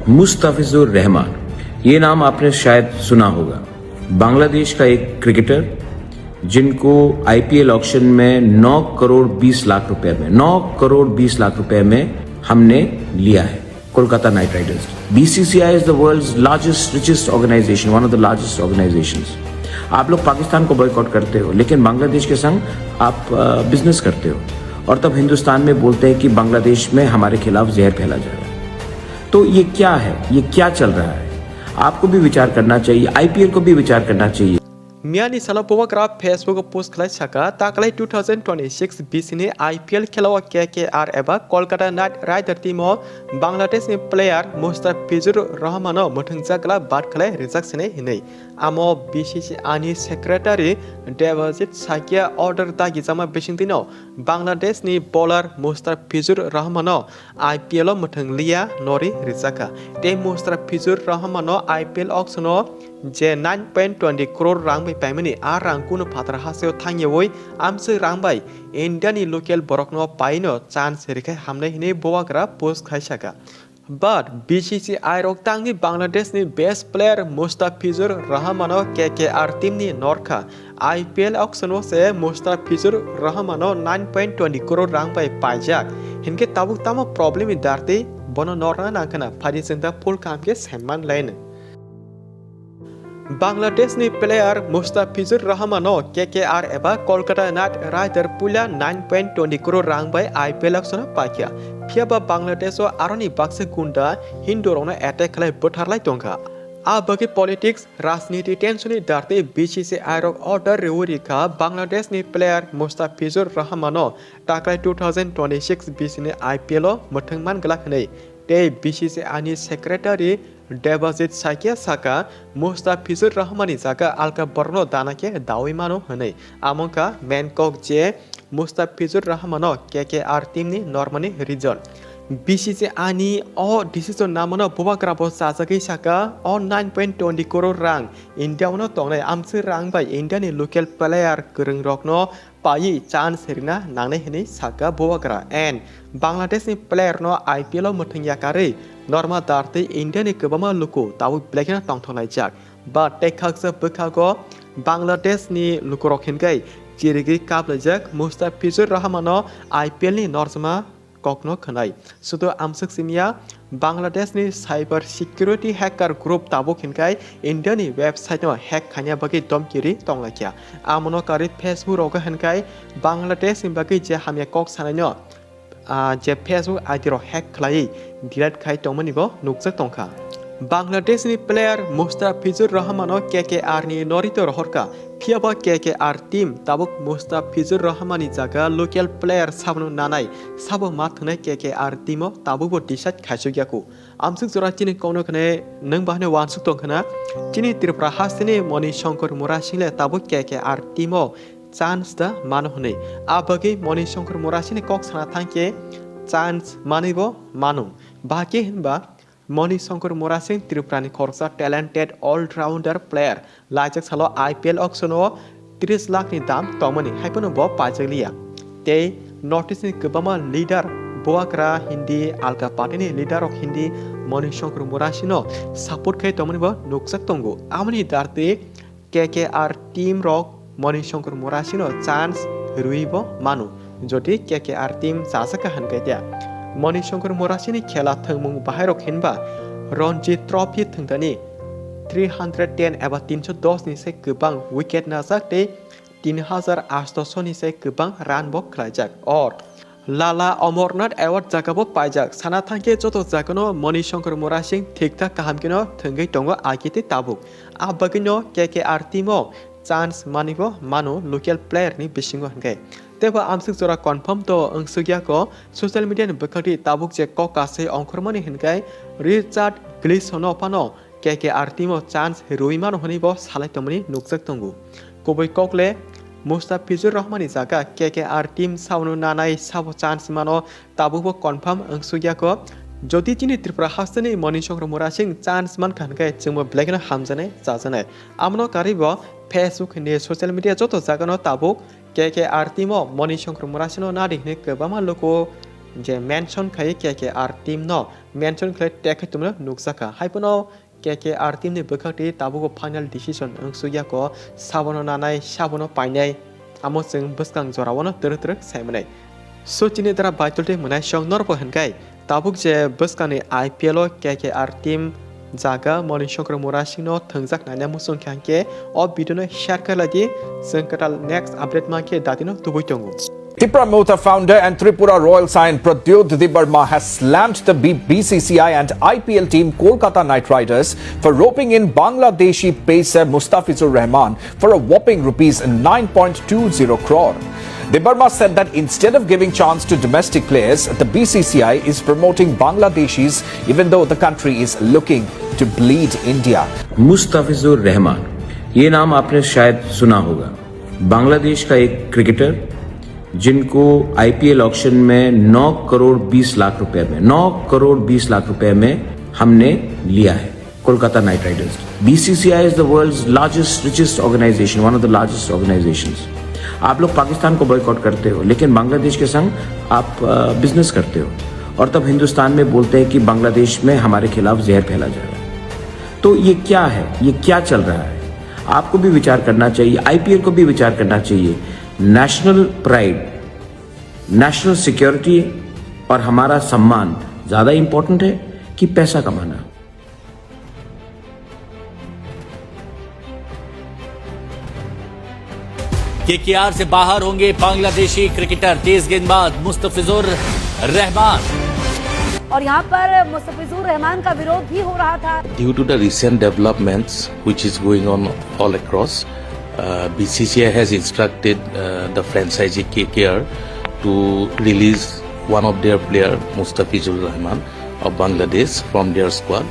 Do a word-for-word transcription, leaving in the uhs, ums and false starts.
मुस्ताफिजुर रहमान, ये नाम आपने शायद सुना होगा। बांग्लादेश का एक क्रिकेटर, जिनको आईपीएल ऑक्शन में नौ करोड़ बीस लाख रुपए में, नौ करोड़ बीस लाख रुपए में हमने लिया है Kolkata night Riders. BCCI is the world's largest, richest organization, one of the largest organizations. आप लोग पाकिस्तान को बॉयकॉट करते हो, लेकिन बांग्लादेश के संग आप बिजनेस करते हो, और तब हिंदुस्तान में बोलते हैं कि बांग्लादेश में हमारे खिलाफ जहर फैला जा रहा है। तो ये क्या है, ये क्या चल रहा है? आपको भी विचार करना चाहिए, आईपीएल को भी विचार करना चाहिए। Miyani salo bubagra Facebook o post khlai saka, taklai two thousand twenty-six bisini I P L khela o K K R eba Kolkata Knight Rider team o Bangladesh ni player Mustafizur Rahman o mwthangjakla bat khlai rijak sini hinwi. Amo B C C I ni secretary Debajit Sakia order dagijama bisingtwi no Bangladesh ni bowler Mustafizur Rahman o I P L o mwthang liya nori rijak kha. Tei Mustafizur Rahman no I P L auction o je nine point twenty crore rang bai paimani, a rang kunu phatar hasteo thangyawi amswk rang bai India ni local borok no paino chance rikhe hamnai hinwi bubagra post khai saka. But B C C I rok tangni Bangladesh ni best player Mustafizur Rahman no K K R team ni norkha. I P L auction o se Mustafizur Rahman no nine point twenty crore rang bai paijak. Hinkhe tabuk tamo problem ni dartwi bono norna nangkhana, phadi chwng da full kaham khe saiman laino. Bangladesh ni player Mustafizur Rahman no K K R eba Kolkata Knight Rider puila nine point twenty crore rang bai I P L auction o paikha. Phiyaba Bangladesh o aroni baksa gunda Hindu rokno attack khlai bwtharlai tongkha. A bagwi politics, rajniti tension ni dartwi B C C I rok order riwi rikha Bangladesh ni player Mustafizur Rahman no taklai two thousand twenty-six bisini I P L o mwthang man glak hinwi. Tei B C C I ni secretary Debajit Sakia saka, Mustafizur Rahman ni jaga alka borokno dana khe dawi mano hinwi. Amo wngkha main kok je Mustafizur Rahman no K K R team ni normani reason. B C C I ni o decision namano bubagra bo chajagwi saka, o nine point twenty crore rang India o no tongnai amswk rang bai India ni local player kwrwng rokno paiwi chance rina nangnai hinwi saka bubagra. And Bangladesh ni player no I P L o mwthang yakarwi norma dartwi India ni kwbangma luku tabuk belai kheno tongthok laijak. But tei khaksa bwkhago Bangladesh ni lukurok hinkhai chirigwi kaplaijak Mustafizur Rahman no I P L ni norjma kokno khwnai. Sudo amswk simiya, Bangladesh ni cyber security hacker group tabuk hinkhai India ni website no hack khaina bagwi domkiri tonglaikha. Amono karwi Facebook rogo hinkhai Bangladesh ni bagwi je hamya kok sanai no, ah, je Facebook I D rok hack khlaiwi delete khai tongmani bo nukjak tongkha. Bangladesh ni player Mustafizur Rahman no K K R ni norito rohorkha. Phiyaba K K R team tabuk Mustafizur Rahman ni jaga local player sabno nanai, sabo ma thwngnai K K R team o tabukbo decide khaisuk yaku. Amswk jora chini kokno khne nwng bahne wansuk tong khna, chini Tripura hasteni Moni Shankar Murasing le tabuk K K R team o chance da mano hwnwi. A bagwi Moni Shankar Murasing ni kok sana thangkhe chance manwi bo mano. Bahai khe hinba Moni Shankar Murasing Tripura ni khoroksa talented all-rounder player. Laijak salo I P L auction o tris lakh ni dam tongmani, hai phano bo paijak liya. Tei North East ni kwbangma leader, bubagra hindi, alka party ni leader rok hindi Moni Shankar Murasing no support khai tongmani bo nukjak tongo. Amoni dartwi K K R team rok Moni Shankar Murasing no chance rwi bo mano. Jodi K K R team chajak kha hinkhai dia. Moni Shankar Murasing ni khela thwngmung bahai rok hinba Ranji Trophy thwngthani three hundred ten eba tinsho dos ni se kwbang wicket najak tei tin hajar atsho ni se kwbang run bo khlaijak. Or Lala Amarnath Award jaga bo paijak. Sana thangkhe joto jagano Moni Shankar Murasing thik thak kaham kheno thwngwi tongo agiti tabuk. A bagwino K K R team o chance manwi bo mano local player ni bisingo hinkhai. Teibo amswk jora confirm to wngsuk ya kho, social media ni bwkhakti tabuk je kok kasai ongkhormani hinkhai Richard Gleeson no phano K K R team o chance rwi mano hwnwi bo salai tongmani nukjak tongo. Kubui kok le Mustafizur Rahman ni jaga K K R team sabono nanai, sabo chance mano, tabukbo confirm wngsuk ya kho. Jodi chini Tripura hasteni Moni Shankar Murasing chance mankha hinkhai chwngbo belai kheno hamjanai chajanai. Amono karwi bo Facebook hindi social media joto jagano tabuk K K R team o Moni Shankar Murasing no nadi hinwi kwbangma luku je mention khai K K R team no mention khlai tag khai tongmano nukjakha. Haiphano K K R team ni bwkhak twi tabukbo final decision wngsukya ko, sabono nanai, sabono painai, amo chwng bwskang jorao no twrwk twrwk saimanai. So chini dara baitol tei mwnaisong norbo hwnkhai tabuk je bwskangni I P L o K K R team jaga Manik Songkar Murasing no thwngjak naina muchung khe hwnkhe o video no share khlai di, chwng kwtal next update mankhe datino tubui tongo. Tipra Motha founder and Tripura Royal Saiyan Pradyot Debbarma has slammed the B- BCCI and IPL team Kolkata Knight Riders for roping in Bangladeshi pacer Mustafizur Rahman for a whopping rupees nine point two zero crore. Debbarma said that instead of giving chance to domestic players, the BCCI is promoting Bangladeshis, even though the country is looking to bleed India. Mustafizur रहमान, ये नाम आपने शायद सुना होगा। बांग्लादेश का एक क्रिकेटर जिनको IPL auction में नौ करोड़ बीस लाख रुपए में, नौ करोड़ बीस लाख रुपए में हमने लिया है Kolkata night Riders. BCCI is the world's largest, richest organization, one of the largest organizations. आप लोग पाकिस्तान को बॉयकॉट करते हो, लेकिन बांग्लादेश के संग आप बिजनेस करते हो, और तब हिंदुस्तान में बोलते हैं कि बांग्लादेश में हमारे खिलाफ जहर फैला जा रहा है। तो ये क्या है, ये क्या चल रहा है? आपको भी विचार करना चाहिए, आईपीएल को भी विचार करना चाहिए। नेशनल प्राइड, नेशनल सिक्योरिटी और हमारा सम्मान ज्यादा इंपॉर्टेंट है कि पैसा कमाना? केकेआर से बाहर होंगे बांग्लादेशी क्रिकेटर, तेज गेंदबाज मुस्तफिजुर रहमान। और यहाँ पर मुस्तफिजुर रहमान का विरोध भी हो रहा था। Due to the recent developments which is going on all across, uh, B C C I has instructed, uh, the franchisee K K R to release one of their player, Mustafizur Rahman of Bangladesh, from their squad.